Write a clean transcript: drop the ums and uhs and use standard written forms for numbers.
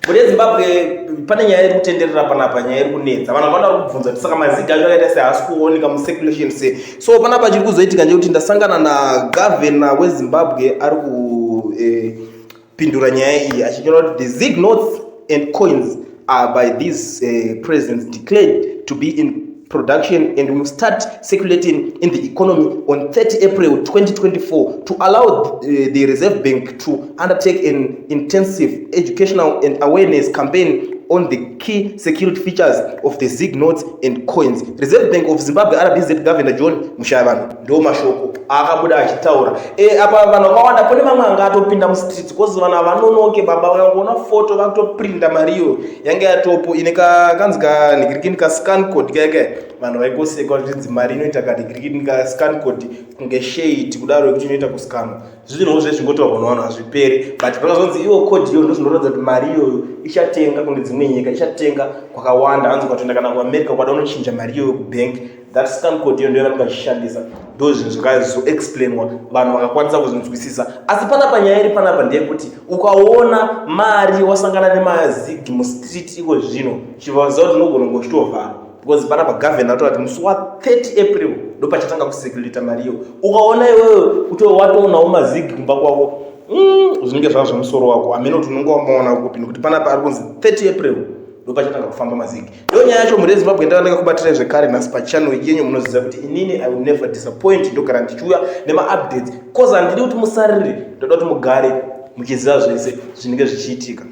Mune Zimbabwe pane nyaya iri kutenderera panapa, nyaya iri kunetsa. Vanhu vanoda kubvunza kuti saka mazigi acho akaita sei, haasi kuoneka mucirculation sei. So panapa chiri kuzoitika ndechekuti ndasangana nagovernor weZimbabwe ari kupindura nyaya iyi achinyora kuti the ZiG notes and coins are by these presidents declared to be in production and will start circulating in the economy on 30 April 2024 to allow the Reserve Bank to undertake an intensive educational and awareness campaign on the key security features of the ZiG notes and coins. Reserve Bank of Zimbabwe, RBZ, Governor John Mushayavanhu, ndo mashoko aakabuda achitaura. Apa vanhu vakawanda, kune mamwe anga atopinda mustreets because vanhu havanonoke baba. Vakangoona foto vakutoprinda mari iyo yange yatopo ine kanzi kanhikirikini kascan code kaya. Vanhu vaingoseka zvichinzi mari inoita kanhikirikini kascan code kunge shade kudaro yekuti inoita kuscanwa. Zvinhuwo zvezvingotaurwa nevanhu hazviperi, but pakazonzi iwo code iyoyo ndozvinoratidza kuti mari iyoyo ichatenga kune dzimwe nyika, ichatenga kwakawanda. Hanzi ukatoenda kana kuAmerica, ukada unochinja mari iyoyo kubank, that scan code iyo ndio vanenge vachishandisa. Ndo zvinhu zvakazoexplainwa, vanhu vakakwanisa kuzvinzwisisa. Asi panapa nyaya iri panapa ndeyekuti ukaona mari, wasangana nemazigi mustreet iko zvino, chivaziva kuti unogona kunge uchitovhara, because panapa governor atoti musi wa30 April ndo pachatanga kucirculata mari iyo. Ukaona iwewe kuti watoonawo mazigi kumba kwako, zvinenge zvava zvemusoro wako, hamene kuti unenge wamaona kupi, nekuti panapa ari kunzi 30 April ndo pachatanga kufamba mazigi. Ndo nyaya yacho mhuri yeZimbabwe. Ndava ndakakubatirai zvekare nhasi pachannel yenyu. Munoziva kuti inini I will never disappoint. Ndogara ndichiuya nemaupdates, cause handidi kuti musarire, ndoda kuti mugare muchiziva zvese zvinenge zvichiitika.